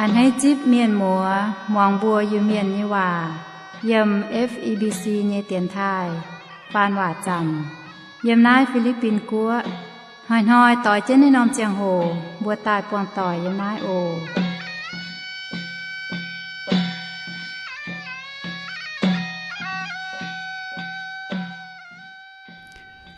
A'hneiv zipv mienh muoz muangx mbuo Iu-Mienh nyei waac yiem F E B C nyei dienx taaih faan waac zanc yiem naaiv Fi^li^bin Guoqv. Hnoi-hnoi doix jienv naaiv norm ziangh hoc mbuo daaih buangh doic yiem naaiv oc.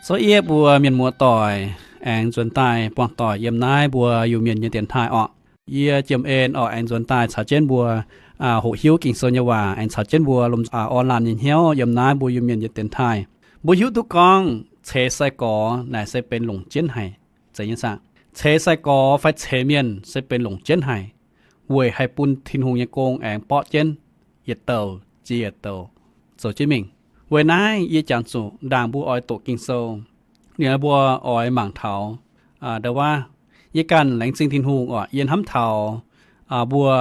Sorv yiev mbuo mienh muoz-doic aengx nzuonx daaih buangh doic yiem naaiv mbuo Iu-Mienh nyei dienx taaih orqc. Yie Jiem En orqc, aengx nzuonx daaih caux jienv mbuo hoqc hiuv Ging-Sou nyei waac, aengx caux jienv mbuo lomh nzoih orn laanh nyei hnyouv yiem naaiv mbuo Iu-Mienh nyei dienx taaih. Mbuo hiuv duqv gorngv ceix sai-gorx naaic se benx longc jienv haic. Zeiz nyei saah? Ceix sai-gorx fai ceix mienh se benx longc jienv haic, weic haih bun Tin-Hungh nyei gong aengx borqv jienv yietc douc jiex yietc douc zoux jienv mingh. Weic naaiv yie jangx zuqc ndaangc mbuo oix doqc Ging-Sou, ninh mbuo oix mangc taux ndau wuov. Yie ganh laengz zingh Tin-Hungh orqc, yie hnamv taux mbuo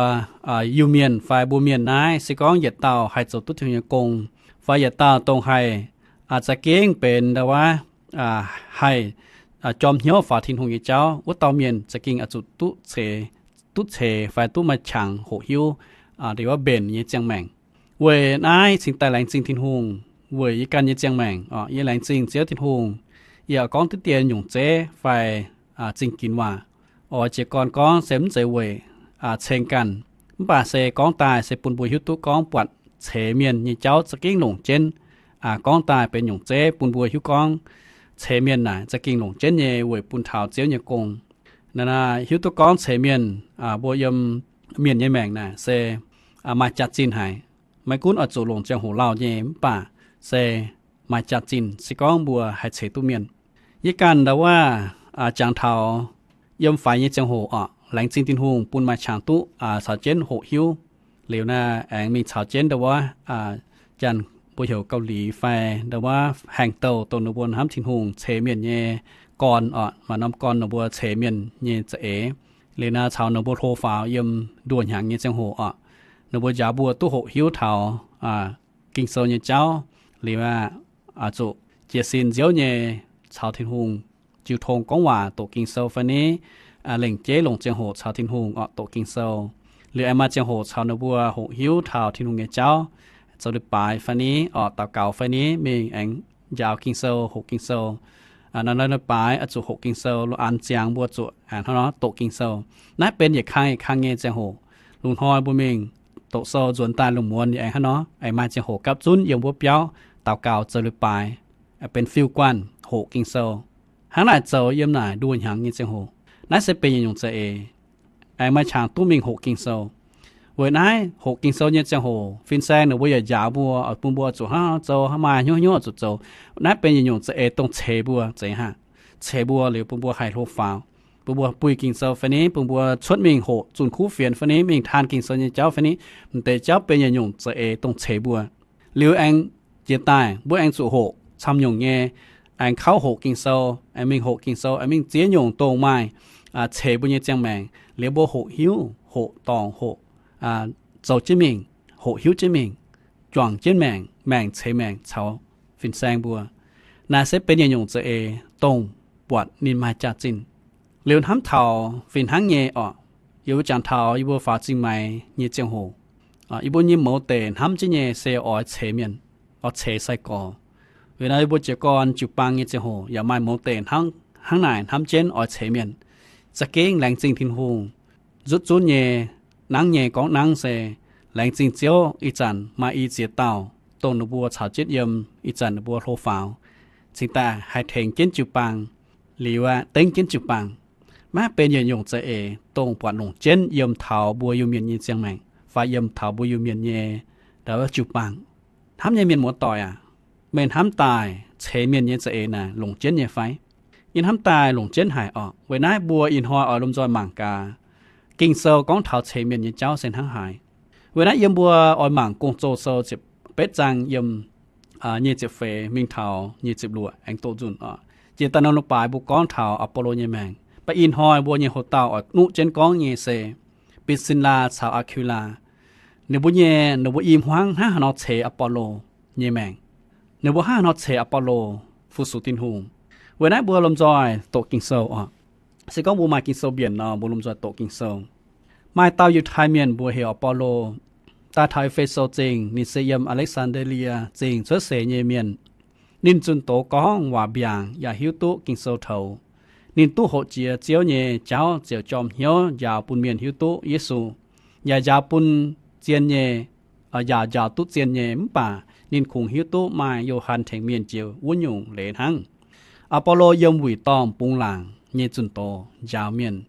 Iu-Mienh fai mbuo Mienh naaiv se gorngv yietc dauh haih zoux duqv Tin-Hungh nyei gong, fai yietc dauh dongh haih za'gengh benx ndau wuov haih jorm hnyouv faaux Tin-Hungh nyei jauv, wuov dauh mienh za'gengh oix zuqc duqv ceix, duqv ceix fai duqv maaih qangx hoqc hiuv ndau wuov mbenc nyei ziangh maengc. Weic naaiv cingx daaih laengz zingh Tin-Hungh weic yie ganh nyei ziangh maengc orqc. Yie laengz zingh Ziouv Tin-Hungh, yie oix gorngv diqv dien nyungc zeiv fai zingh ginx waac. Oix jiez gorn gorngv se mv zeiz weic ceng ganh, mv baac se gorngv daaih se bun mbuo hiuv duqv gorngv buatc ceix mienh nyei jauv za'gengh longc jienv. Gorngv daaih benx nyungc zeiv bun mbuo hiuv gorngv ceix mienh naaic za'gengh longc jienv nyei weic bun taux Ziouv nyei gong. Naaiv hiuv duqv gorngv ceix mienh, mbuo yiem mienh nyei maengc naaic se maaih jaax-zinh haic. Maiv gunv oix zuqc longc ziangh hoc lauh nyei mv baac se maaih jaax-zinh se gorngv mbuo haih ceix duqv mienh. Yie ganh ndau wuov jangx taux yiem faix nyei ziangh hoc orqc, laengz zingh Tin-Hungh bun maaih qangx duqv caux jienv hoqc hiuv. Liuz naaiv aengx mingh caux jienv ndau wuov janx mbuo heuc Gauh Liz fai ndau wuov haengh douh dongh ninh mbuo hnamv Tin-Hungh ceix mienh nyei gorn orqc, maaih norm gorn ninh mbuo ceix mienh nyei za'eix. Liuz naaiv caux ninh mbuo hlo faaux yiem nduoh hnyangx nyei ziangh hoc orqc, ninh mbuo njaaux mbuo duqv hoqc hiuv taux Ging-Sou nyei jauv. Liuz aqv, zuqc jiez sin nziouv nyei caux Tin-Hungh jiu tong gorngv waac doqc Ging-Sou fai ni, lengc jeiv longc ziangh hoc caux Tin-Hungh orqc doqc Ging-Sou. Liuz aengx maaih ziangh hoc caux ninh mbuo hoqc hiuv taux Tin-Hungh nyei jauv, zoux leiz-baaix fai ni orqc, daux gaux fai ni, mingh aengx njaaux Ging-Sou, hoqc Ging-Sou. Naaiv leiz-baaix oix zuqc hoqc Ging-Sou, lungh aanx ziangx mbuo zuqc hnangv nor doqc Ging-Sou. Naaiv benx yietc kang yietc kang nyei ziangh hoc. Lungh hnoi mbuo mingh doqc sou nzuonx daaih lungh muonz yaac aengx hnangv nor, aengx maaih ziangh hoc gapv zunv yiem wuov biauv daux gaux zoux leiz-baaix, benx fiuv-guanh hoqc Ging-Sou. Hnangv naaic zoux yiem naaic nduoh hnyangx nyei ziangh hoc. Naaiv se benx yietc nyungc za'eix, aengx maaih qangx duqv mingh hoqc Ging-Sou. Weic naaiv hoqc Ging-Sou nyei ziangh hoc fin-saeng ninh mbuo yaac njaaux mbuo, bun mbuo zuqc hnangv nor zoux, maaih hnyouv hnyouv zuqc zoux. Naaiv benx yietc nyungc za'eix dongh ceix mbuo, zeiz haic, ceix mbuo liuz bun mbuo haih hlo faaux, bun mbuo buih Ging-Sou fai ni, bun mbuo cuotv mingh hoqc zunh kuv fienx fai ni, mingh taan Ging-Sou nyei jauv fai ni, m'deix jauv benx yietc nyungc za'eix dongh ceix mbuo. Liuz aengx jiex daaih mbuo aengx zuqc hoqc camv nyungc nyei, aengx kauv hoqc Ging-Sou, aengx mingh hoqc Ging-Sou, aengx mingh ziex nyungc dongh maaih ceix mbuo nyei ziangh maengc, liuz mbuo hoqc hiuv, hoqc dorngc, hoqc zoux jienv mingh, hoqc hiuv jienv mingh, juangc jienv maengc, maengc ceix maengc caux fin-saeng mbuo. Naaiv se benx yietc nyungc za'eix dongh buatc ninh maaih jaax-zinh. Liuz hnamv taux fih hnangv nyei orqc, yie mbuo jangx taux yie mbuo faaux zingh maix nyei ziangh hoc, yie mbuo nyei mouz deic hnamv jienv nyei se oix ceix mienh, oix ceix sai-gorx. Weic naaiv yie mbuo jiez gorn jiu-baang nyei ziangh hoc yaac maaih mouz deic hnangv naaic hnamv jienv oix ceix mienh. Za'gengh laengz zingh Tin-Hungh, nzutv zunv nyei, nangv nyei gorngv nangv se, laengz zingh Ziouv ih zanc maaih i ziex dauh dongh ninh mbuo caux jienv yiem, ih zanc ninh mbuo hlo faaux, cingx daaih haih tengx jienv jiu-baang, liuz aqv, dengv jienv jiu-baang. Maiv benx yietc nyungc za'eix dongh buatc longc jienv yiem taux mbuo Iu-Mienh nyei ziangh maengc fai yiem taux mbuo Iu-Mienh nyei ndau jiu-baang. Hnamv nyei mienh muoz-doic aac, meih hnamv daaih ceix mienh nyei za'eix naaic longc jienv nyei fai? Yie hnamv daaih longc jienv haic orqc. Weic naaiv mbuo ih hnoi oix lomh nzoih mangc gaax, Ging-Sou gorngv taux ceix mienh nyei jauv se hnangv haaix. Weic naaiv yiem mbuo oix mangc Gong-Zoh sou ziepc betv zaang yiem nyic ziepc feix mingh taux nyic ziepc luoqc aengx doqc nzunc oc. Jiex daaih norm leiz-baaix mbuo gorngv taux Apollo nyei maengc. Mv baac ih hnoi mbuo nyei hoc-dauh oix nuqv jienv gorngv nyei se Bit^sin^laa caux Aqkui^laa. Ninh mbuo nyei, ninh mbuo i hmuangv hnangv haaix nor ceix Apollo nyei maengc. Ninh mbuo hnangv haaix nor ceix Apollo fu-sux Tin-Hungh. Weic naaiv mbuo lomh nzoih doqc Ging-Sou oc. Se gorngv mbuo maaih Ging-Sou mbienc nor, mbuo lomh nzoih doqc Ging-Sou. Maaih dauh Yiutai Mienh mbuox heuc Apolo, daaih taux E^fe^so Zingh. Ninh se yiem Aa^lekv^saan^nde^lie Zingh cuotv seix nyei mienh. Ninh zunh doz gorngv waac mbiaangc yaac hiuv duqv Ging-Sou toux. Ninh duqv hoqc jiex Ziouv nyei jauv ziouc jorm hnyouv njaaux bun mienh hiuv duqv Yesu, yaac njaaux bun zien nyei, yaac njaaux duqv zien nyei. Mv baac ninh kungx hiuv duqv maaih Yo^han tengx mienh jiex wuov nyungc leiz hnangv. Apolo yiem wuic dorngh bungx laangc nyei zunh doz njaaux mienh.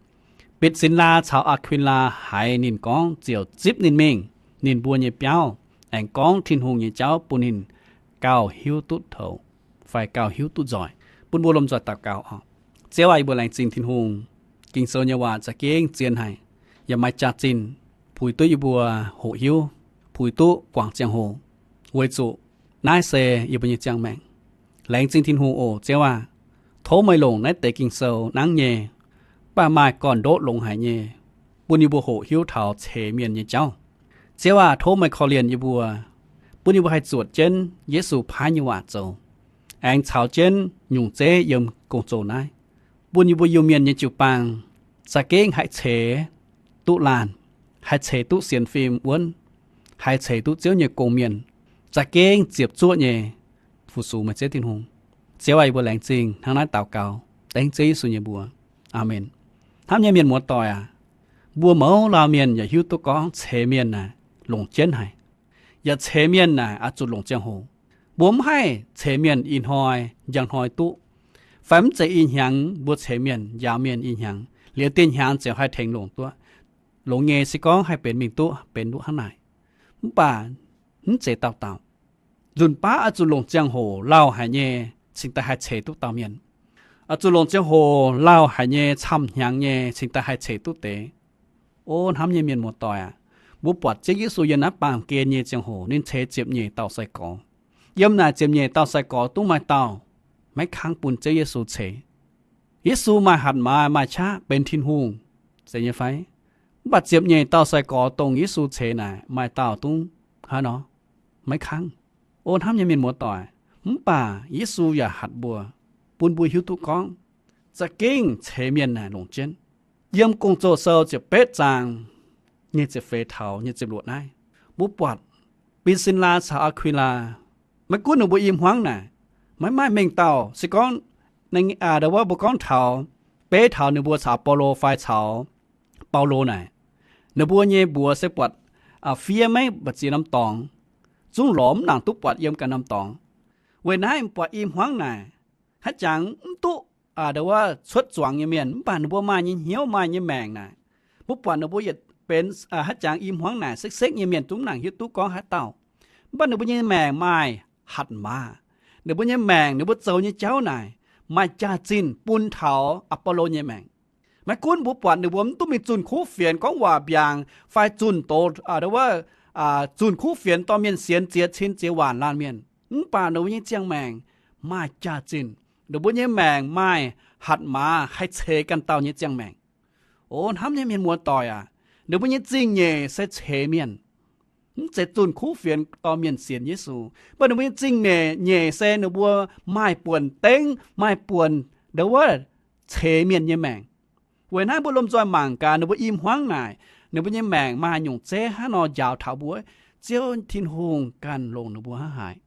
Bitsynlaa caux Aakwilaa haiz ninh gorngv ziouc zipv ninh mingh ninh mbuo nyei biauv, aengx gorngv Tin-Hungh nyei jauv bun ninh gauh hiuv duqv toux, fai gauh hiuv duqv nzoih. Bun mbuo lomh nzoih daux gaux oc. Ziouv aac, yie mbuo laengz zingh Tin-Hungh. Ging-Sou nyei waac za'gengh zien haic, yaac maaih jaax-zinh, puix duqv yie mbuo hoqc hiuv, puix duqv guangc ziangh hoc. Weic zuqc naaiv se yie mbuo nyei ziangh maengc. Laengz zingh Tin-Hungh oc, Ziouv aah! Tov meih longc naaiv deix Ging-Sou nangv nyei, mv baac maaih gorn-ndoqv longx haic nyei, bun yie mbuo hoqc hiuv taux ceix mienh nyei jauv. Ziouv aah! Tov meih korv-lienh yie mbuo, bun yie mbuo haih zuotc jienv Yesu paaiv nyei waac zoux, aengx caux jienv nyungc zeiv yiem gong-zoh naaiv, bun yie mbuo Iu-Mienh nyei jiu-baang za'gengh haih ceix duqv laanh, haih ceix duqv sienx fim wuonv, haih ceix duqv Ziouv nyei gong-mienh, za'gengh ziepc zuoqv nyei fu-sux meih Ziouv Tin-Hungh. Ziouv aah! Yie mbuo laengz zingh hnangv naaiv daux gaux dengv Ziouv Yesu nyei mbuox. Aamen. Hnamv nyei mienh muoz-doic aac, mbuo mouz laanh mienh yaac hiuv duqv gorngv ceix mienh naaic longc jienv haic, yaac ceix mienh naaic oix zuqc longc ziangh hoc. Mbuo mv haih ceix mienh ih hnoi njang hnoi duqv, fai mv zeiz ih hnyangx mbuo ceix mienh, njaaux mienh ih hnyangx, liuz dieh hnyangx ziouc haih tengx longc duqv. Longx nyei se gorngv haih benx mingh duqv benx duqv hnangv naaic. Mv baac mv zeiz dauh dauh. Nzunc baav oix zuqc longc ziangh hoc lauh haic nyei cingx daaih haih ceix duqv dauh mienh. Oix zuqc longc ziangh hoc lauh haic nyei, camv hnyangx nyei cingx daaih haih ceix duqv deix. O hnamv nyei mienh muoz-doic aac, mbuo buatc Ziouv Yesu yiem naaiv baamh gen nyei ziangh hoc ninh ceix ziepc nyeic dauh sai-gorx. Yiem naaic ziepc nyeic dauh sai-gorx dongh maaih dauh maiv kangv bun Ziouv Yesu ceix. Yesu maaih hatc maaz maaih qaqv benx Tin-Hungh, zeiz nyei fai? Mv baac ziepc nyeic dauh sai-gorx dongh Yesu ceix naaic maaih dauh dongh haaix nor maiv kangv. O hnamv nyei mienh muoz-doic, mv baac Yesu yaac hatc mbuo, bun mbuo hiuv duqv gorngv za'gengh ceix mienh naaic longc jienv. Yiem Gong-Zoh Sou ziepc betv zaang nyic ziepc feix taux nyic ziepc luoqc naaiv, mbuo buatc Bin^sin^laa caux Aa^kui^laa, maiv gunv ninh mbuo i hmuangv naaic maiv maaih mengh dauh, se gorngv aa, ndo wuov mbuo gorngv taux, beiv taux ninh mbuo caux Baulo fai caux Baulo naaic, ninh mbuo nyei mbuox se buatc fiev maiv mbu'ziex norm dorngx, zungv lorz mv nangc duqv buatc yiem ganh norm dorngx. Weic naaiv buatc i hmuangv naaic haaix jangx mv duqv, ndo wuov cuotv zuangx nyei mienh, mv baac ninh mbuo maaih nyei hnyouv maaih nyei maengc naaic, mbuo buatc ninh mbuo yietc benx haaix jangx i hmuangv naaic sekv-sekv nyei mienh zungv mv nangc hiuv duqv gorngv haaix dauh. Mv baac ninh mbuo nyei maengc maaih hatc maaz. Ninh mbuo nyei maengc, ninh mbuo zoux nyei jauv naaic maaih jaax-zinh bun taux Aa^bo^lo nyei maengc. Maiv gunv mbuo buatc ninh mbuo mv duqv mingh zunh kuv fienx gorngv waac mbiaangc fai zunh doz, ndo wuov, zunh kuv fienx dorh mienh sienx ziex cin ziex waanc laanh mienh, mv baac ninh mbuo nyei ziangh maengc maaih jaax-zinh. Ninh mbuo nyei maengc maaih hatc maaz haih ceix ganh dauh nyei ziangh maengc. O hnamv nyei mienh muoz-doic aac, ninh mbuo nyei zingh nyeic se ceix mienh, mv zeiz zunh kuv fienx dorh mienh sienx Yesu. Mv baac ninh mbuo nyei zingh nyeic, nyeic se ninh mbuo maaih buonc dengv, maaih buonc, ndo wuov, ceix mienh nyei maengc. Weic naaiv mbuo lomh nzoih mangc gaax ninh mbuo i hmuangv naaic, ninh mbuo nyei maengc maaih nyungc zeiv hnangv nor njaaux taux mbuo, Ziouv Tin-Hungh ganh longc ninh mbuo hnangv haaix.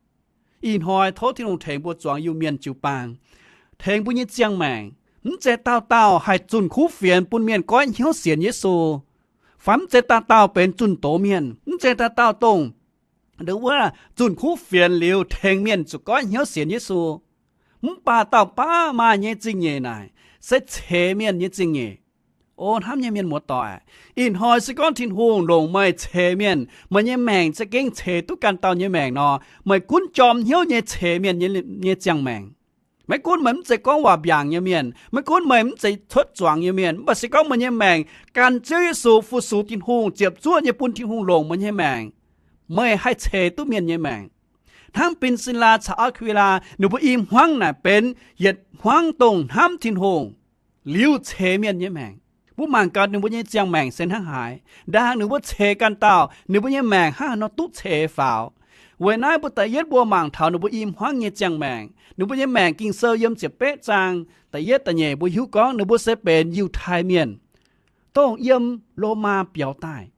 Ih hnoi tov Tin-Hungh tengx mbuo zuangx Iu-Mienh jiu-baang, tengx mbuo nyei ziangh maengc, mv zeiz dauh dauh haih zunh kuv fienx bun mienh goiv hnyouv sienx Yesu, fai mv zeiz dauh dauh benx zunh doz mienh, mv zeiz dauh dauh dongh, ndo wuov, zunh kuv fienx liuz tengx mienh zuqc goiv hnyouv sienx Yesu. Mv baac dauh baav maaih nyei zingh nyeic naaic se ceix mienh nyei zingh nyeic. O hnamv nyei mienh muoz-doic, ih hnoi se gorngv Tin-Hungh longc meih ceix mienh, meih nyei maengc za'gengh ceix duqv ganh dauh nyei maengc nor, meih gunv jorm hnyouv nyei ceix mienh nyei ziangh maengc. Maiv gunv meih mv zeiz gorngv waac mbiaangc nyei mienh, maiv gunv meih mv zeiz cuotv zuangx nyei mienh, mv baac se gorngv meih nyei maengc gan Ziouv Yesu fu-sux Tin-Hungh, ziepc zuoqv nyei bun Tin-Hungh longc meih nyei maengc, meih haih ceix duqv mienh nyei maengc. Hnangv Bin^sin^laa caux Aa^kui^laa ninh mbuo i hmuangv naaic benx yietc hmuangv dongh hnamv Tin-Hungh liuz ceix mienh nyei maengc. Mbuo mangc gaax ninh mbuo nyei ziangh maengc se hnangv haaix. Ndaangc ninh mbuo ceix ganh dauh, ninh mbuo nyei maengc hnangv haaix nor duqv ceix faaux. Weic naaiv mbuo da'yietv mbuo mangc taux ninh mbuo i hmuangv nyei ziangh maengc. Ninh mbuo nyei maengc, Ging-Sou yiem ziepc betv zaang da'yietv da'nyeic mbuo hiuv gorngv ninh mbuo se benx Yiutai Mienh. dongh yiem Lomaa biaux daaih.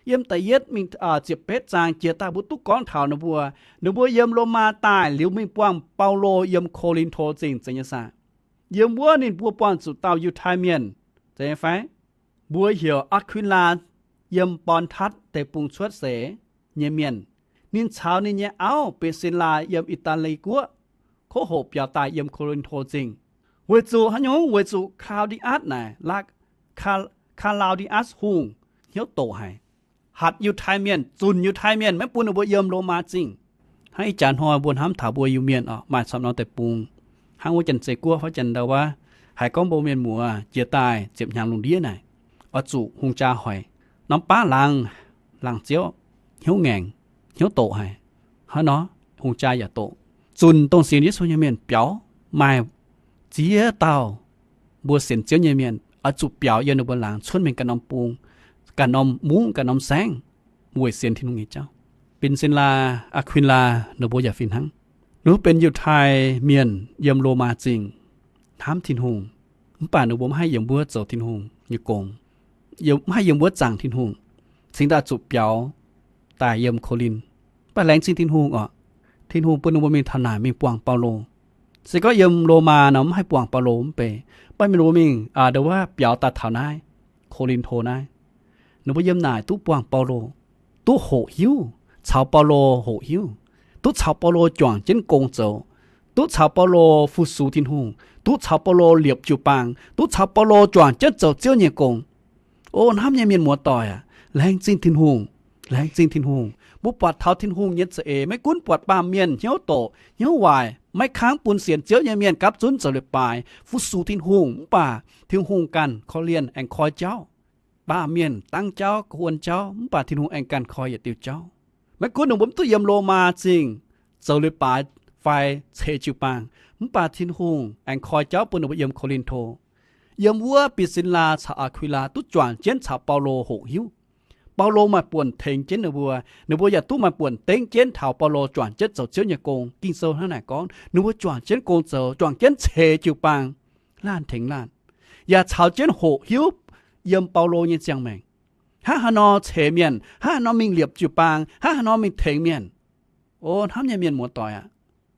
Yiem da'yietv mingh ziepc betv zaang jiex daaih mbuo duqv gorngv taux ninh mbuo, ninh mbuo yiem Lomaa daaih liuz mingh buangh Baulo yiem Ko^lin^to Zingh zeiz nyei saah. Yiem wuov ninh mbuo buangh zuqc dauh Yiutai Mienh, zeiz nyei fai? Mbuox heuc Aa^kui^laa, yiem Bon^tatv Deic-Bung cuotv seix nyei mienh. Ninh caux ninh nyei auv, Bitc^sin^laa, yiem I^daa^li Guoqv kov hoqc biaux daaih yiem Ko^lin^to Zingh. Weic zuqc haaix nyungc? Weic zuqc Klau^ndi^atv naaic, Kaa^laa^di^atv Hungh, hnyouv doqc haic, hatc Yiutai Mienh, zunc Yiutai Mienh, maiv bun ninh mbuo yiem Lomaa Zingh. Hnangv ih jaax hnoi mbuo hnamv taux mbuo Iu-Mienh oc, maaih camv norm deic-bung, hnangv wuov Janx-Zei Guoqv fai Janx ndau wuov, haiz gorngv mbuo mienh muoz jiex daaih ziepc hnyangx lungh ndiev naaic, oix zuqc hungh jaa hoic, norm baav laangz, laangz ziouv, hnyouv ngaengc, hnyouv doqc haic. Hnangv nor, hungh jaa yaac doqc. Zunc dongh sienx Yesu nyei mienh biaux, maaih ziex dauh mbuo sienx Ziouv nyei mienh oix zuqc biaux yiem ninh mbuo laangz cuotv mingh ganh norm bung, ganh norm mungv, ganh norm saengv, weic sienx Tin-Hungh nyei jauv. Bitc^sin^laa, Aa^kui^laa ninh mbuo yaac fih hnangv. Ninh mbuo benx Yiutai Mienh yiem Lomaa Zingh, hnamv Tin-Hungh, mv baac ninh mbuo maiv haih yiem wuov zoux Tin-Hungh nyei gong, maiv haih yiem wuov zaangc Tin-Hungh, cingx daaih zuqc biaux daaih yiem Ko^lin. Mv baac laengz zingh Tin-Hungh oc, Tin-Hungh bun ninh mbuo mingh taux naaic mingh buangh Baulo. Se gorngv yiem Lomaa nor mv haih buangh Baulo mv bei, mv baac ninh mbuo mingh ndo wuov biaux daaih taux naaiv Ko^lin^to naaiv. Ninh mbuo yiem naaic duqv buangh Baulo, duqv hoqc hiuv, caux Baulo hoqc hiuv, duqv caux Baulo juangc jienv gong zoux, duqv caux Baulo fu-sux Tin-Hungh, duqv caux Baulo liepc jiu-baang, duqv caux Baulo juangc jienv zoux Ziouv nyei gong. O hnamv nyei mienh muoz-doic aac, laengz zingh Tin-Hungh, laengz zingh Tin-Hungh. Mbuo buatc taux Tin-Hungh nyei za'eix, maiv gunv buatc baamh mienh hnyouv doqc hnyouv waaic, maiv kangv bun sienx Ziouv nyei mienh gapv zunv zoux leiz-baaix fu-sux Tin-Hungh, mv baac Tin-Hungh ganh korv-lienh aengx koi jauv. Baamh mienh dangv jauv, guon jauv, mv baac Tin-Hungh aengx ganh koi yietc diuh jauv. Maiv gunv ninh mbuo mv duqv yiem Lomaa Zingh zoux leiz-baaix fai ceix jiu-baang, mv baac Tin-Hungh aengx koi jauv bun ninh mbuo yiem Ko^lin^to. Yiem wuov Bitc^sin^laa caux Aa^kui^laa duqv juangc jienv caux Baulo hoqc hiuv. Baulo maaih buonc tengx jienv ninh mbuo, ninh mbuo yaac duqv maaih buonc dengv jienv taux Baulo juangc jienv zoux Ziouv nyei gong. Ging-Sou hnangv naaic gorngv, ninh mbuo juangc jienv gong zoux, juangc jienv ceix jiu-baang, laanh tengx laanh, yaac caux jienv hoqc hiuv yiem Baulo nyei ziangh maengc. Hnangv haaix nor ceix mienh, hnangv haaix nor mingh liepc jiu-baang, hnangv haaix nor mingh tengx mienh. O hnamv nyei mienh muoz-doic aac,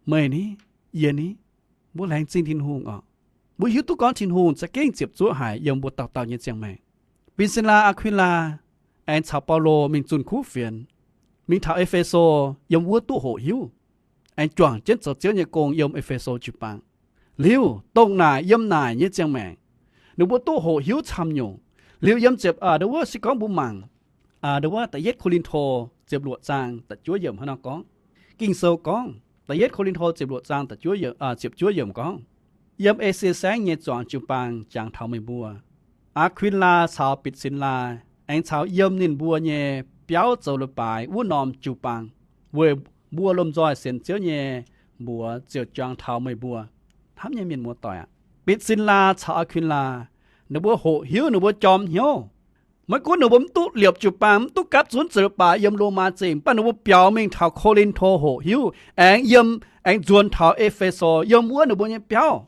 meih ni, yie ni, mbuo laengz zingh Tin-Hungh oc. Mbuo hiuv duqv gorngv Tin-Hungh za'gengh ziepc zuoqv haic yiem mbuo dauh dauh nyei ziangh maengc. Bitc^sin^laa, Aa^kui^laa aengx caux Baulo mingh zunh kuv fienx, mingh taux E^fe^so, yiem wuov duqv hoqc hiuv, aengx juangc jienv zoux Ziouv nyei gong yiem E^fe^so jiu-baang. Liuz dongh naaic yiem naaic nyei ziangh maengc, ninh mbuo duqv hoqc hiuv camv nyungc. Liuz yiem ziepc, ndo wuov se gorngv mbuo mangc ndo wuov da'yietv Ko^lin^to ziepc luoqc zaang da'juov yiemc hnangv nor gorngv. Ging-Sou gorngv, da'yietv Ko^lin^to ziepc luoqc zaang da'juov, ziepc juov yiemc gorngv, yiem Esie Saengv nyei zuangx jiu-baang jangx taux meih mbuo, Aa^kui^laa caux Bitc^sin^laa aengx caux yiem ninh mbuo nyei biauv zoux leiz-baaix wuov norm jiu-baang, weic mbuo lomh nzoih sienx Ziouv nyei mbuox ziouc jangx taux meih mbuo. Hnamv nyei mienh muoz-doic aac, Bitc^sin^laa caux Aa^kui^laa ninh mbuo hoqc hiuv, ninh mbuo jorm hnyouv. Maiv gunv ninh mbuo mv duqv liepc jiu-baang, mv duqv gapv zunv zoux leiz-baaix yiem Lomaa Zingh, mv baac ninh mbuo biaux mingh taux Ko^lin^to hoqc hiuv, aengx yiem, aengx nzuonx taux E^fe^so, yiem wuov ninh mbuo nyei biauv.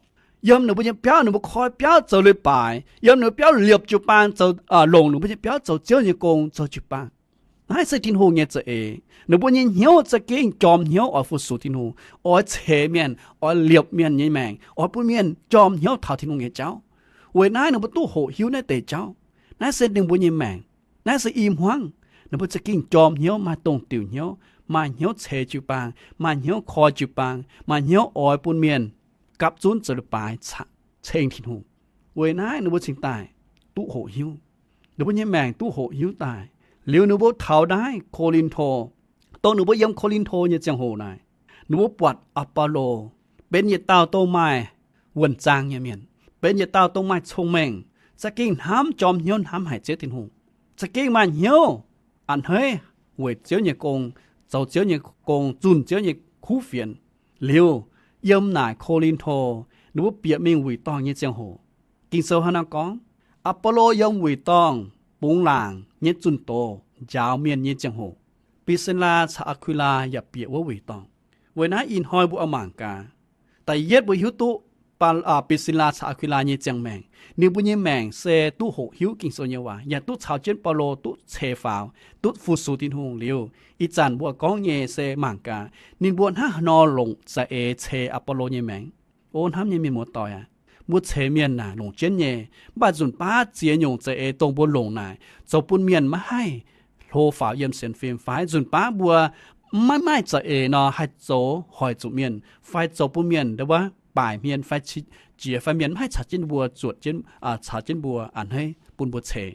Yiem ninh mbuo nyei biauv, ninh mbuo koi biauv zoux leiz-baaix, yiem ninh mbuo biauv liepc jiu-baang zoux, longc ninh mbuo nyei biauv zoux Ziouv nyei gong, zoux jiu-baang. Naaiv se Tin-Hungh nyei za'eix. Ninh mbuo nyei hnyouv za'gengh jorm hnyouv oix fu-sux Tin-Hungh, oix ceix mienh, oix liepc mienh nyei maengc, oix bun mienh jorm hnyouv taux Tin-Hungh nyei jauv. Weic naaiv ninh mbuo duqv hoqc hiuv naaiv deix jauv. Naaiv se ninh mbuo nyei maengc. Naaiv se i hmuangv. Ninh mbuo za'gengh jorm hnyouv, maaih dongh diuc hnyouv, maaih hnyouv ceix jiu-baang, maaih hnyouv koi jiu-baang, maaih hnyouv oix bun mienh gapv zunv zoux leiz-baaix ceng Tin-Hungh. Weic naaiv ninh mbuo cingx daaih duqv hoqc hiuv. Ninh mbuo nyei maengc duqv hoqc hiuv daaih. Liuz ninh mbuo taux naaiv Ko^lin^to, dongh ninh mbuo yiem Ko^lin^to nyei ziangh hoc naaic, ninh mbuo buatc Aa^baa^lo benx yietc dauh dongh maaih wuonh zaang nyei mienh, benx yietc dauh dongh maaih cong-mengh, za'gengh hnamv jorm hnyouv hnamv haic Ziouv Tin-Hungh, za'gengh maaih hnyouv a'hneiv weic Ziouv nyei gong, zoux Ziouv nyei gong, zunh Ziouv nyei kuv fienx. Liuz, yiem naaic Ko^lin^to, ninh mbuo bieqc mingh wuic dorngh nyei ziangh hoc, Ging-Sou hnangv naaiv gorngv, Aa^baa^lo yiem wuic dorngh bungx laangc nyei zunh doz njaaux mienh nyei ziangh hoc, Bi^sin^laa caux Aa^kui^laa yaac bieqc wuov wuic dorngh. Weic naaiv ih hnoi mbuo oix mangc gaax. Da'yietv mbuo hiuv duqv Baa, Bitc^sin^laa caux Aa^kui^laa nyei ziangh maengc. Ninh mbuo nyei maengc se duqv hoqc hiuv Ging-Sou nyei waac, yaac duqv caux jienv Baulo duqv ceix faaux, duqv fu-sux Tin-Hungh liuz. Ih zanc mbuo gorngv nyei se mangc gaax ninh mbuo hnangv haaix nor longc za'eix ceix Apollo nyei maengc. O hnamv nyei mienh muoz-doic aac, mbuo ceix mienh naaic longc jienv nyei, mv baac nzunc baav ziex nyungc za'eix dongh mbuo longc naaic zoux bun mienh maiv haih hlo faaux yiem sienx fim, fai nzunc baav mbuo maiv maaih za'eix nor haih zoux hoic zuqc mienh fai zoux bun mienh ndau wuov baaic hmien fai qiex fai mienh maiv haih caux jienv mbuo zuotc, caux jienv mbuo a'hneiv bun mbuo ceix.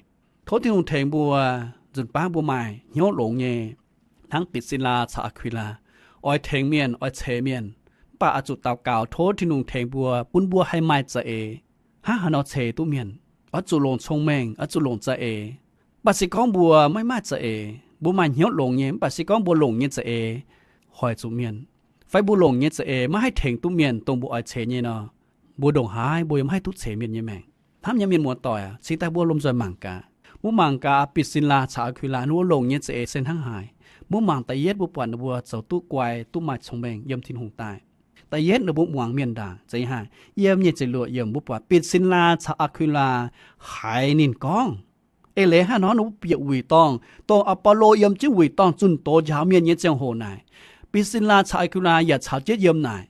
Tov Tin-Hungh tengx mbuo nzunc baav mbuo maaih hnyouv longx nyei, hnangv Bitc^sin^laa caux Aa^kui^laa, oix tengx mienh, oix ceix mienh. Mv baac oix zuqc daux gaux tov Tin-Hungh tengx mbuo, bun mbuo haih maaih za'eix hnangv haaix nor ceix duqv mienh. Oix zuqc longc cong-mengh, oix zuqc longc za'eix. Mv baac se gorngv mbuo maiv maaih za'eix, mbuo maaih hnyouv longx nyei, mv baac se gorngv mbuo longc nyei za'eix hoic zuqc mienh, fai mbuo longc nyei za'eix maiv haih tengx duqv mienh dongh mbuo oix ceix nyei nor, mbuo ndongc haaix mbuo yaac maiv haih duqv ceix mienh nyei maengc. Hnamv nyei mienh muoz-doic aac, cingx daaih mbuo lomh nzoih mangc gaax. Mbuo mangc gaax Bitc^sin^laa caux Aa^kui^laa ninh mbuo longc nyei za'eix se hnangv haaix. Mbuo mangc da'yietv mbuo buatc ninh mbuo zoux duqv guai, duqv maaih cong-mengh yiem Tin-Hungh daaih. Da'yietv ninh mbuo muangx mienh ndaangc. Zeiz haaix? Yiem nyic ziepc luoqc yiemc mbuo buatc Bitc^sin^laa caux Aa^kui^laa haiz ninh gorngv. Eix leiz hnangv nor ninh mbuo bieqc wuic dorngh, dongh Apollo yiem jienv wuic dorngh zunh doz njaaux mienh nyei ziangh hoc naaic, Bitc^sin^laa caux Aa^kui^laa yaac caux jienv yiem naaic,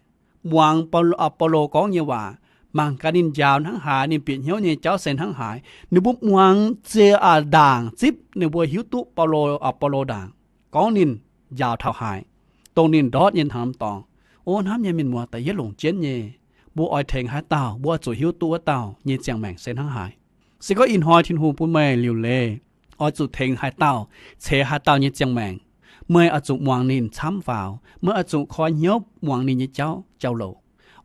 muangx Apollo gorngv nyei waac, mangc gaax ninh njaaux hnangv haaix, ninh bieqc hnyouv nyei jauv se hnangv haaix. Ninh mbuo muangx ziec aac ndaangc zipv ninh mbuo hiuv duqv Baulo, Apollo ndaangc gorngv ninh njaaux taux haaix, dongh ninh ndortv nyei hnaangx dorngx. O hnamv nyei mienh muoz, da'yietv longc jienv nyei, mbuo oix tengx haaix dauh, mbuo oix zuqc hiuv duqv wuov dauh nyei ziangh maengc se hnangv haaix. Se gorngv ih hnoi Tin-Hungh bun meih liuc leiz, oix zuqc tengx haaix dauh, ceix haaix dauh nyei ziangh maengc, meih oix zuqc muangx ninh camv faaux. Meih oix zuqc koi hnyouv muangx ninh nyei jauv jauv-louc,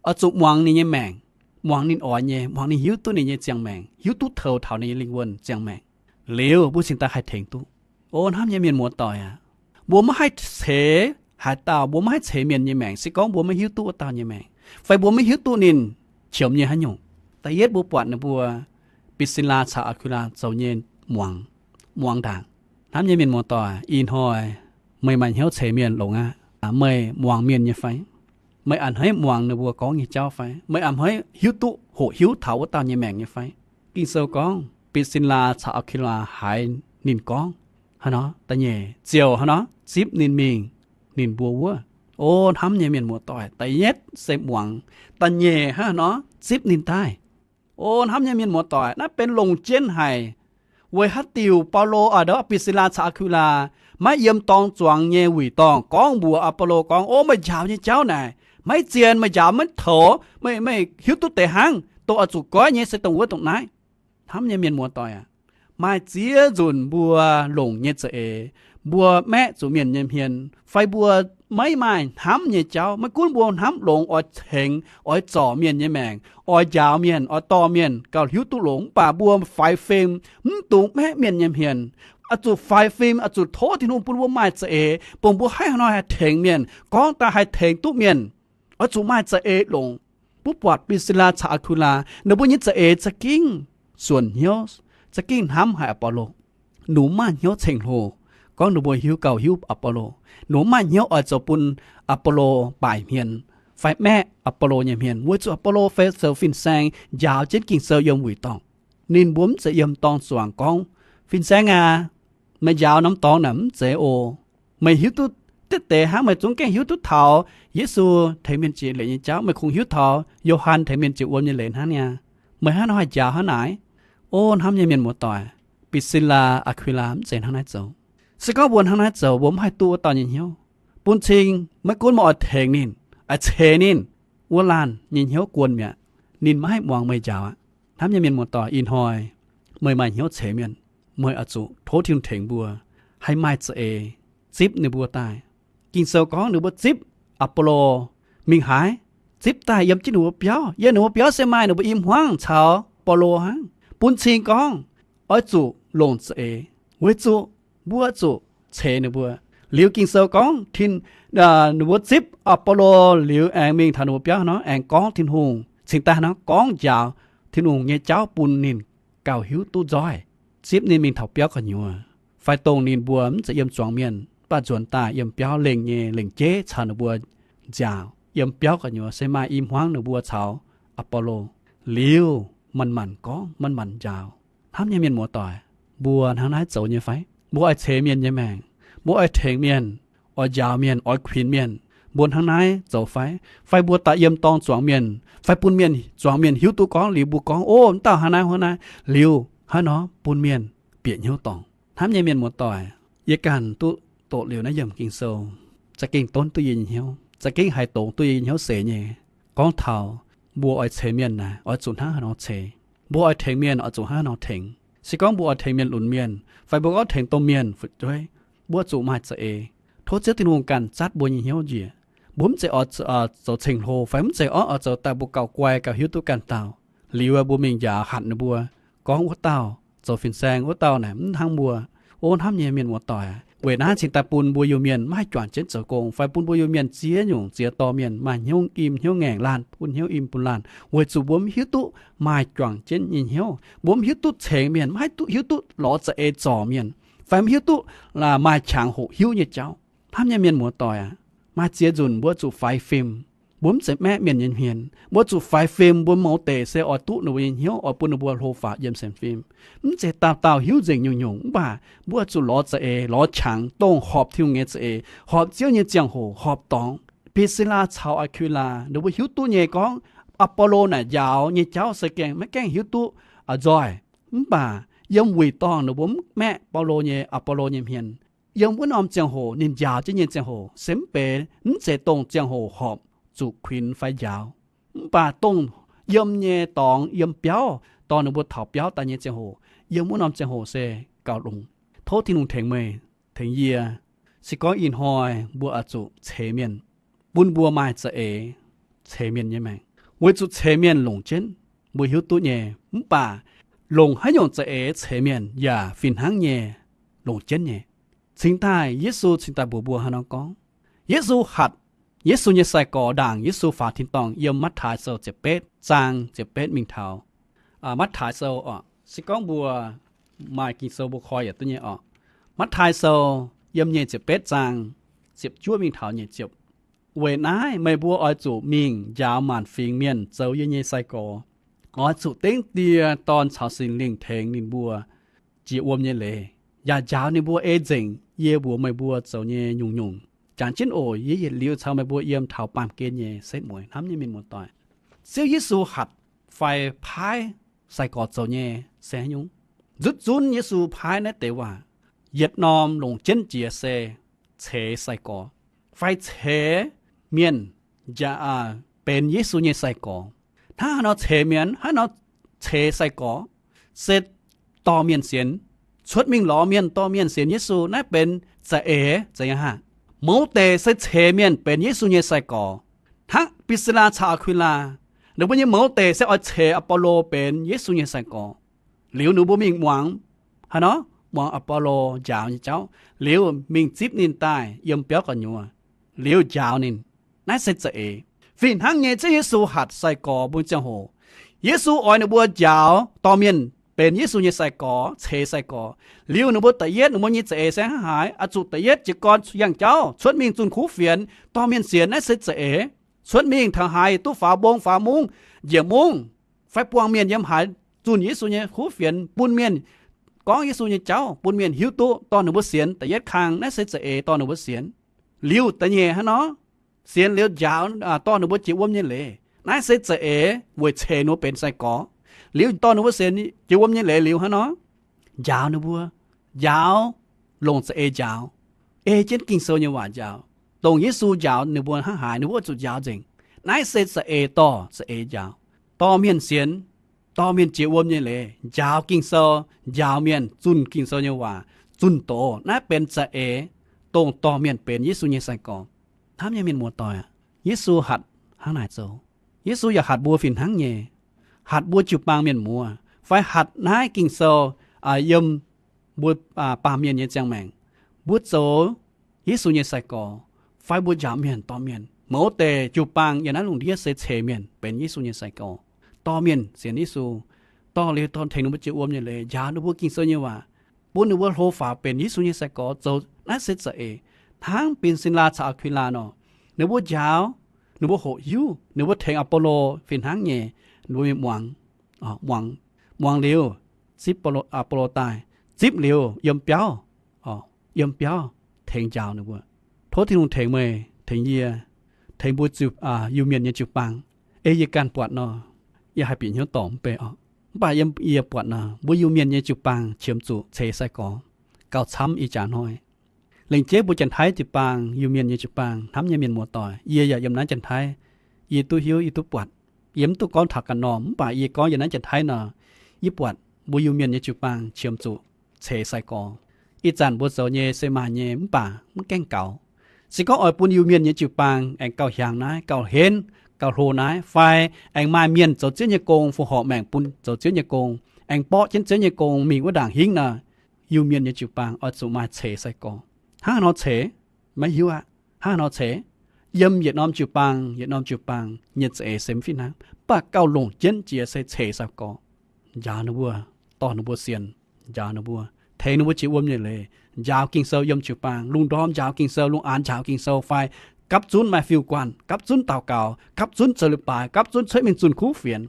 oix zuqc muangx ninh nyei maengc, muangx ninh oix nyei, muangx ninh hiuv duqv ninh nyei ziangh maengc, hiuv duqv toux taux ninh nyei lingh wuonh ziangh maengc, liuz mbuo cingx daaih haih tengx duqv. O hnamv nyei mienh muoz-doic aac, mbuo maiv haih ceix haaix dauh, mbuo maiv haih ceix mienh nyei maengc se gorngv mbuo maiv hiuv duqv wuov dauh nyei maengc, fai mbuo maiv hiuv duqv ninh qiemx nyei haaix nyungc. Da'yietv mbuo buatc ninh mbuo Bitc^sin^laa caux Aa^kui^laa zoux nyei muangx, muangx ndaangc. Hnamv nyei mienh muoz-doic, ih hnoi meih maaih hnyouv ceix mienh longx aqv. Meih muangx mienh nyei fai? Meih a'hneiv muangx ninh mbuo gorngv nyei jauv fai? Meih a'hneiv hiuv duqv, hoqc hiuv taux wuov dauh nyei maengc nyei fai? Ging-Sou gorngv Bitc^sin^laa caux Aa^kui^laa haiz ninh gorngv haaix nor, da'nyeic ziouc haaix nor zipv ninh mingh ninh mbuo wuov. O hnamv nyei mienh muoz-doic, da'yietv se muangx, da'nyeic haaix nor zipv ninh daaih. O hnamv nyei mienh muoz-doic, naaiv benx longc jienv haic. Weic haaix diuc Baulo, aa, Bitc^sin^laa caux Aa^kui^laa maiv yiem dorng zuangx nyei wuic dorngh gorngv mbuox Apollo gorngv, O, meih njaaux nyei jauv naaic maiv zien, meih njaaux maiv toux, meih, meih hiuv duqv deix hnangv. Dongh oix zuqc goiv nyei se dongh wuov dongh naaiv. Hnamv nyei mienh muoz-doic aac, maaih ziex nzunc mbuo longc nyei za'eix, mbuo maeqv zuqc mienh nyei hmien, fai mbuo maiv maaih hnamv nyei jauv. Maiv gunv mbuo hnamv longx oix tengx, oix zorc mienh nyei maengc, oix njaaux mienh, oix dorh mienh gauh hiuv duqv longx, mv baac mbuo faix fim mv dungx maeqv mienh nyei hmien. Oix zuqc faix fim, oix zuqc tov Tin-Hungh bun mbuo maaih za'eix, dongh mbuo haih hnoi haih tengx mienh, gorngv daaih haih tengx duqv mienh. Oix zuqc maaih za'eix longx. Mbuo buatc Bitc^sin^laa caux Aa^kui^laa ninh mbuo nyei za'eix za'gengh suonc hnyouv, za'gengh hnamv haic Apollo. Ninh mbuo maaih hnyouv ceng-hlo, gorngv ninh mbuo hiuv gauh hiuv Apollo. Ninh mbuo maaih hnyouv oix zoux bun Apollo baaic hmien fai maeqv Apollo nyei hmien, weic zuqc Apollo fai zoux fin-saeng njaaux jienv Ging-Sou yiem wuic dorngh. Ninh mbuo mv zeiz yiem dorng zuangx gorngv, Fin-saeng aac, meih njaaux norm dorngx naaic mv zeiz oc. Meih hiuv duqv diqv deix hnangv, meih zungv gengh hiuv duqv taux Yesu tengx mienh jiex leiz nyei jauv, meih kungx hiuv taux Yo^han tengx mienh jiex wuom nyei leiz hnangv niaa. Meih hnangv nor haih njaaux hnangv naaic? O hnamv nyei mienh muoz-doic, Bitc^sin^laa, Aa^kui^laa mv zeiz hnangv naaiv zoux. Se gorngv mbuo hnangv naaiv zoux, mbuo mv haih duqv wuov dauh nyei hnyouv. Bun cing maiv gunv meih oix tengx ninh, oix ceix ninh, wuov laanh nyei hnyouv guon mi'aqv. Ninh maiv haih muangx meih njaaux aqv. Hnamv nyei mienh muoz-doic, ih hnoi meih maaih hnyouv ceix mienh, meih oix zuqc tov Tin-Hungh tengx mbuo haih maaih za'eix zipv ninh mbuo daaih. Ging-Sou gorngv ninh mbuo zipv Apollo mingh haaix? Zipv daaih yiem jienv ninh mbuo biauv. Yiem ninh mbuo biauv se maaih ninh mbuo i hmuangv caux Baulo hnangv. Bun cing gorngv oix zuqc longc za'eix, weic zuqc mbuo zuqc ceix ninh mbuo. Liuz Ging-Sou gorngv ninh mbuo zipv Apollo liuz aengx mingh taux ninh mbuo biauv nor, aengx gorngv Tin-Hungh cingx daaih nor gorngv njaaux Tin-Hungh nyei jauv bun ninh gauh hiuv duqv nzoih, zipv ninh mingh taux biauv gu'nyuoz, fai dongh ninh mbuo mv zeiz yiem zuangx mienh, mv baac nzuonx daaih yiem biauv lengh nyei lengc jeiv caux ninh mbuo nziaauc. Yiem biauv gu'nyuoz se maaih i hmuangv ninh mbuo caux Apollo. Liuz manc-manc gorngv, manc-manc njaaux. Hnamv nyei mienh muoz-doic, mbuo hnangv naaiv zoux nyei fai? Mbuo oix ceix mienh nyei maengc, mbuo oix tengx mienh, oix njaaux mienh, oix kuinx mienh, mbuo hnangv naaiv zoux fai? Fai mbuo daaih yiem dorngx zuangx mienh, fai bun mienh, zuangx mienh hiuv duqv gorngv liuz mbuo gorngv, Ov, m'dauh hnangv naaiv hnangv naaiv, liuz hnangv nor bun mienh bieqc hnyouv dorngc. Hnamv nyei mienh muoz-doic, yie ganh duqv doqc liuz naaiv yiemc Ging-Sou, za'gengh donv duqv yie nyei hnyouv, za'gengh haih dongz duqv yie nyei hnyouv seix nyei. Gorngv taux mbuo oix ceix mienh naaic, oix zuqc hnangv haaix nor ceix. Mbuo oix tengx mienh, oix zuqc hnangv haaix nor tengx. Se gorngv mbuo oix tengx mienh lunx mienh, fai mbuo gorngv tengx domh mienh fu'jueiv, mbuo zuqc maaih za'eix. Tov Ziouv Tin-Hungh ganh zatv mbuo nyei hnyouv njiec. Mbuo mv zeiz oix zoux ceng-hlo fai mv zeiz oix zoux daaih mbuo gauh guai gauh hiuv duqv ganh dauh. Liuz mbuo mingh njaaux hatc ninh mbuo, gorngv wuov dauh zoux fin-saeng, wuov dauh naaic mv hnangv mbuo. Ov, hnamv nyei mienh muoz-doic, weic naaiv cingx daaih bun mbuo Iu-Mienh maiv haih juangc jienv zoux gong, fai bun mbuo Iu-Mienh ziex nyungc ziex dorh mienh maaih hnyouv im hnyouv ngaengc, laanh bun hnyouv im bun laanh, weic zuqc mbuo mv hiuv duqv maaih juangc jienv nyei hnyouv. Mbuo mv hiuv duqv ceix mienh, mv hiuv duqv, hiuv duqv lorz za'eix zorc mienh, fai mv hiuv duqv maaih qangx hoqc hiuv nyei jauv. Hnamv nyei mienh muoz-doic aac, maaih ziex nzunc mbuo zuqc faix fim. Mbuo mv zeiz maeqv mienh nyei hmien. Mbuo zuqc faix fim. Mbuo mouz deic se oix duqv ninh mbuo nyei hnyouv, oix bun ninh mbuo hlo faaux yiem sienx fim. Mv zeiz dauh dauh hiuv nzengc nyungc-nyungc, mv baac mbuo zuqc lorz za'eix, lorz qangx, dongh horpc Tin-Hungh nyei za'eix, horpc Ziouv nyei ziangh hoc, horpc dorngx. Brisila caux Aakwila ninh mbuo hiuv duqv nyei gorngv, Apollo naaic njaaux nyei jauv se gaengh maiv gaengh hiuv duqv nzoih. Mv baac yiem wuic dorngh ninh mbuo mv maeqv Baulo nyei, Apollo nyei hmien. Yiem wuov norm ziangh hoc ninh njaaux jienv nyei ziangh hoc se mv benx, mv zeiz dongh ziangh hoc horpc zuqc kuinx fai njaaux. Mv baac dongh yiem nyei dorngx, yiem biauv, dorh ninh mbuo taux biauv daaih nyei ziangh hoc, yiem wuov norm ziangh hoc se gauh longx. Tov Tin-Hungh tengx meih, tengx yie. Se gorngv ih hnoi mbuo oix zuqc ceix mienh, bun mbuo maaih za'eix ceix mienh nyei maengc, weic zuqc ceix mienh longc jienv, mbuo hiuv duqv nyei. Mv baac longc haaix nyungc za'eix ceix mienh yaac fih hnangv nyei longc jienv nyei. Cingx daaih Yesu cingx daaih mbuox mbuo haaix nor gorngv? Yesu hatc Yesu nyei sai-gorx ndaangc Yesu faaux tin-dorngh yiem Matv^taai Sou ziepc betv zaang ziepc betv mingh taux. Matv^taai Sou oc, se gorngv mbuo maaih Ging-Sou mbuo koi yietc duqv nyei oc. Matv^taai Sou yiem nyeic ziepc betv zaang ziepc juov mingh taux nyeic ziepc. Weic naaiv meih mbuo oix zuqc mingh njaaux maanc fingx mienh zoux yie nyei sai-gorx. Oix zuqc dengv Die, Dorn caux Singx Lingh tengx ninh mbuo jiex wuom nyei leiz, yaac njaaux ninh mbuo ei nzengc yie mbuox meih mbuo zoux nyei nyungc-nyungc. Jangx jienv oc. Yie yietc liuz caux meih mbuo yiem taux baamh gen nyei setv mueiz. Hnamv nyei mienh muoz-doic, Ziouv Yesu hatc fai paaiv sai-gorx zoux nyei se haaix nyungc? Nzutv zunv Yesu paaiv naaiv deix waac, yietc norm longc jienv jiex se ceix sai-gorx fai ceix mienh benx Yesu nyei sai-gorx. Hnangv haaix nor ceix mienh, haaix nor ceix sai-gorx? Se dorh mienh sienx, cuotv mingh lorz mienh, dorh mienh sienx Yesu. Naaiv benx za'eix, za'eix hnangv. Mouz deic se ceix mienh benx Yesu nyei sai-gorx. Hnangv Brisila caux Aakwila, ninh mbuo nyei mouz deic se oix ceix Apollo benx Yesu nyei sai-gorx. Liuz ninh mbuo mingh muangx, haaix nor, muangx Apollo njaaux nyei jauv, liuz mingh zipv ninh daaih yiem biauv gu'nyuoz, liuz njaaux ninh. Naaiv se za'eix. Fih hnangv nyei, Ziouv Yesu hatc sai-gorx mbuo ziangh hoc, Yesu oix ninh mbuo njaaux dorh mienh benx Yesu nyei sai-gorx, ceix sai-gorx. Liuz ninh mbuo da'yietv, ninh mbuo nyei za'eix se hnangv haaix? Oix zuqc da'yietv jiez gorn yangh jauv cuotv mingh zunh kuv fienx dorh mienh sienx. Naaiv se za'eix. Cuotv mingh taux haaix duqv faaux mbong faaux mungv, njiec mungv, fai buangh mienh yiem haaix, zunh Yesu nyei kuv fienx bun mienh, gorngv Yesu nyei jauv bun mienh hiuv duqv, dorh ninh mbuo sienx. Da'yietv kang naaiv se za'eix, dorh ninh mbuo sienx. Liuz da'nyeic hnangv nor, sienx liuz njaaux, dorh ninh mbuo jiex wuom nyei leiz. Naaiv se za'eix weic ceix ninh mbuo benx sai-gorx. Liuz dorh ninh mbuo sienx jiex wuom nyei leiz liuz hnangv nor, njaaux ninh mbuo. Njaaux, longc za'eix njaaux, ei jienv Ging-Sou nyei waac njaaux, dongh Yesu njaaux ninh mbuo hnangv haaix, ninh mbuo zuqc njaaux nzengc. Naaiv se za'eix dorh za'eix njaaux. Dorh mienh sienx, dorh mienh jiex wuom nyei leiz, njaaux Ging-Sou, njaaux mienh zunh Ging-Sou nyei waac, zunh doz. Naaiv benx za'eix, dongh dorh mienh benx Yesu nyei sai-gorx. Hnamv nyei mienh muoz-doic, Yesu hatc hnangv naaic zoux. Yesu yaac hatc mbuo fih hnangv nyei, hatc mbuo jiu-baang mienh muoz, fai hatc naaiv Ging-Sou yiem mbuo baamh mienh nyei ziangh maengc. Mbuo zoux Yesu nyei sai-gorx, fai mbuo njaaux mienh, dorh mienh. Mouz deic jiu-baang yiem naaiv lungh ndiev se ceix mienh benx Yesu nyei sai-gorx, dorh mienh sienx Yesu, dorh liuz dorh tengx ninh mbuo jiex wuom nyei leiz, njaaux ninh mbuo Ging-Sou nyei waac, bun ninh mbuo hlo faaux benx Yesu nyei sai-gorx zoux. Naaiv se za'eix. Hnangv Brisila caux Aakwila nor, ninh mbuo njaaux, Ninh mbuo hoqc hiuv, ninh mbuo tengx Apollo fih hnangv nyei. Ninh mbuo mingh muangx, muangx, muangx liuz, zipv Apollo daaih, zipv liuz yiem biauv, yiem biauv tengx njaaux ninh mbuo. Tov Tin-Hungh tengx meih, tengx yie, tengx mbuo Iu-Mienh nyei jiu-baang. Ei yie ganh buatc nor, yie haih bieqc hnyouv dorngc mv bei oc. Mv baac yiem yie buatc nor, mbuo Iu-Mienh nyei jiu-baang qiemx zuqc ceix sai-gorx gauh camv ih jaax hnoi. Lengc jeiv mbuo Janx-Taiv jiu-baang, Iu-Mienh nyei jiu-baang, hnamv nyei mienh muoz-doic, yie yaac yiem naaiv Janx-Taiv, yie duqv hiuv, yie duqv buatc. Yie mv duqv gorngv taux ganh norm, mv baac yie gorngv yiem naaiv Janx-Taiv nor, yie buatc mbuo Iu-Mienh nyei jiu-baang qiemx zuqc ceix sai-gorx. Ih zanc mbuo zoux nyei se maaih nyei mv baac mv gaengh gaux. Se gorngv oix bun Iu-Mienh nyei jiu-baang aengx gauh hiaangx naaiv, gauh henv, gauh hlo naaiv, fai aengx maaih mienh zoux Ziouv nyei gong, fongc horc maengc bun zoux Ziouv nyei gong, aengx borqv jienv Ziouv nyei gong mingh wuov ndaangc hingv nor, Iu-Mienh nyei jiu-baang oix zuqc maaih ceix sai-gorx. Hnangv haaix nor ceix? Maiv hiuv aqv. Hnangv haaix nor ceix? Yiem yietc norm jiu-baang, yietc norm jiu-baang nyei za'eix se mv fih hnangv, mv baac gauh longc jienv jiex se ceix sai-gorx. Njaaux ninh mbuo, dorh ninh mbuo sienx, njaaux ninh mbuo, tengx ninh mbuo jiex wuom nyei leiz, njaaux Ging-Sou yiem jiu-baang, lungh ndorm njaaux Ging-Sou, lungh aanx njaaux Ging-Sou, fai gapv zunv maaih fiuv-guanh, gapv zunv daux gaux, gapv zunv zoux leiz-baaix, gapv zunv cuotv mingh zunh kuv fienx.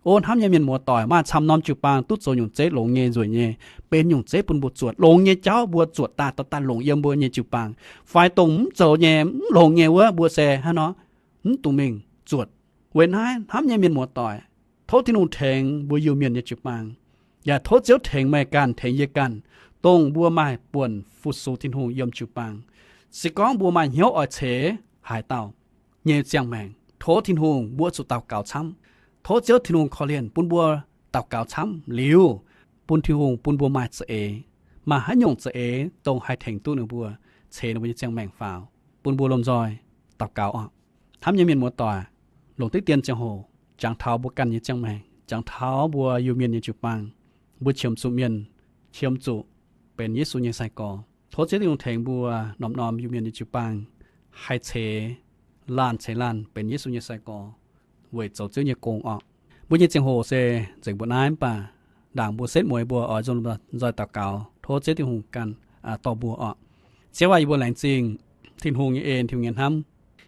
O hnamv nyei mienh muoz-doic, maaih camv norm jiu-baang duqv zoux nyungc zeiv longx nyei, nzueic nyei, benx nyungc zeiv bun mbuo zuotc. Longx nyei jauv mbuo zuotc daaih, dorh daaih longc yiem mbuo nyei jiu-baang. Fai dongh mv zoux nyei, mv longx nyei wuov, mbuo se hnangv nor, mv dungx mingh zuotc. Weic naaiv hnamv nyei mienh muoz-doic, tov Tin-Hungh tengx mbuo Iu-Mienh nyei jiu-baang, yaac tov Ziouv tengx meih ganh, tengx yie ganh, dongh mbuo maaih buonc fu-sux Tin-Hungh yiem jiu-baang. Se gorngv mbuo maaih hnyouv oix ceix haaix dauh nyei ziangh maengc, tov Tin-Hungh, mbuo zuqc daux gaux camv. Tov Ziouv Tin-Hungh korv-lienh bun mbuo daux gaux camv liuz, bun Tin-Hungh bun mbuo maaih za'eix, maaih haaix nyungc za'eix dongh haih tengx duqv ninh mbuo ceix ninh mbuo nyei ziangh maengc faaux, bun mbuo lomh nzoih daux gaux oc. Hnamv nyei mienh muoz-doic, longc diqv dien ziangh hoc, jangx taux mbuo ganh nyei ziangh maengc, jangx taux mbuo Iu-Mienh nyei jiu-baang, mbuo qiemx zuqc mienh, qiemx zuqc benx Yesu nyei sai-gorx. Tov Ziouv Tin-Hungh tengx mbuo norm-norm Iu-Mienh nyei jiu-baang haih ceix laanh ceix laanh benx Yesu nyei sai-gorx weic zoux Ziouv nyei gong oc. Mbuo nyei ziangh hoc se nzengc mbuo naaiv, mv baac ndaangc mbuo setv mueiz mbuo oix nzunc nzoih daux gaux, tov Ziouv Tin-Hungh ganh dorh mbuo oc. Ziouv aac, yie mbuo laengz zingh Tin-Hungh nyei en, Tin-Hungh nyei hnamv.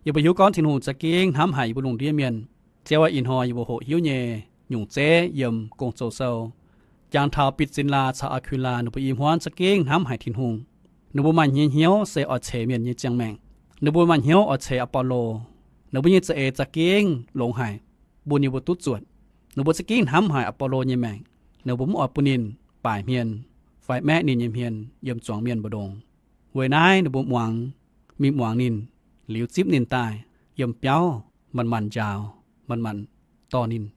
Yie mbuo hiuv gorngv Tin-Hungh za'gengh hnamv haic yie mbuo lungh ndiev mienh. Ziouv aac, ih hnoi yie mbuo hoqc hiuv nyei nyungc zeiv yiem Gong-Zoh sou, jangx taux Bitc Zin Laa caux Aa^kui^laa ninh mbuo i hmuangv za'gengh hnamv haic Tin-Hungh. Ninh mbuo maaih nyei hnyouv se oix ceix mienh nyei ziangh maengc. Ninh mbuo maaih hnyouv oix ceix Apollo. Ninh mbuo nyei za'eix za'gengh longx haic, bun yie mbuo duqv zuotc. Ninh mbuo za'gengh hnamv haic Apollo nyei maengc. Ninh mbuo mv oix bun ninh baaic hmien fai maeqv ninh nyei hmien yiem zuangx mienh mbu'ndongx. Weic naaiv ninh mbuo muangx, mingh muangx ninh, liuz zipv ninh daaih yiem biauv, manc-manc njaaux, manc-manc dorh ninh.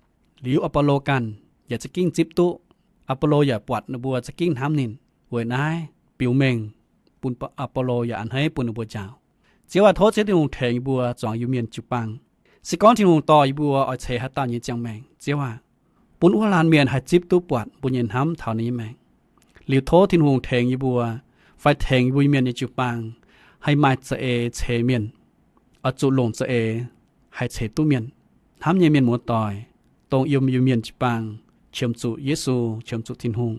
Liuz Apollo ganh yaac za'gengh zipv duqv. Apollo yaac buatc ninh mbuo za'gengh hnamv ninh. Weic naaiv biux mengh bun Apollo yaac a'hneiv bun ninh mbuo njaaux. Ziouv aac, tov Ziouv Tin-Hungh tengx yie mbuo zuangx Iu-Mienh jiu-baang. Se gorngv Tin-Hungh dorh yie mbuo oix ceix haaix dauh nyei ziangh maengc, Ziouv aac, bun wuov laanh mienh haih zipv duqv buatc mbuo nyei hnamv taux ninh nyei maengc. Liuz tov Tin-Hungh tengx yie mbuo, fai tengx yie mbuo Iu-Mienh nyei jiu-baang, haih maaih za'eix ceix mienh, oix zuqc longc za'eix haih ceix duqv mienh. Hnamv nyei mienh muoz-doic, dongh yiem Iu-Mienh jiu-baang qiemx zuqc Yesu, qiemx zuqc Tin-Hungh.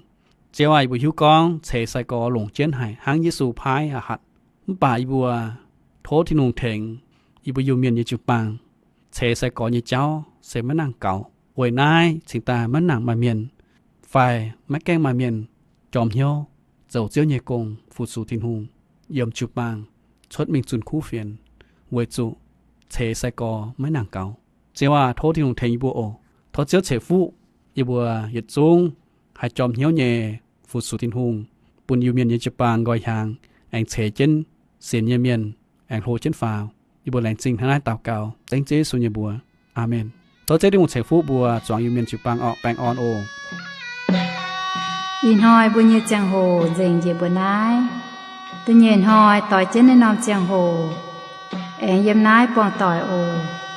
Ziouv aac, yie mbuo hiuv gorngv ceix sai-gorx longc jienv haic hnangv Yesu paaiv aqc hatc. Mv baac yie mbuo tov Tin-Hungh tengx yie mbuo Iu-Mienh nyei jiu-baang, ceix sai-gorx nyei jauv se maiv nangc gaux. Weic naaiv cingx daaih maiv nangc maaih mienh fai maiv gaengh maaih mienh jorm hnyouv zoux Ziouv nyei gong, fu-sux Tin-Hungh, yiem jiu-baang cuotv mingh zunh kuv fienx, weic zuqc ceix sai-gorx maiv nangc gaux. Ziouv aac, tov Tin-Hungh tengx yie mbuo oc. Tov Ziouv ceix fuqv yie mbuo yietc zungv haih jorm hnyouv nyei fu-sux Tin-Hungh, bun Iu-Mienh nyei jiu-baang nqoi hiaangx, aengx ceix jienv sienx nyei mienh, aengx hlo jienv faaux. Yie mbuo laengz zingh hnangv naaiv daux gaux dengv Ziouv Yesu nyei mbuox. Aamen. Tov Ziouv Tin-Hungh ceix fuqv mbuo zuangx Iu-Mienh jiu-baang orqc. Baengh orn oc. Ih hnoi mbuo nyei ziangh hoc nzengc njiec mbuo naaiv. Da'nyeic hnoi doix jienv naaiv norm ziangh hoc aengx yiem naaiv buangh doic oc.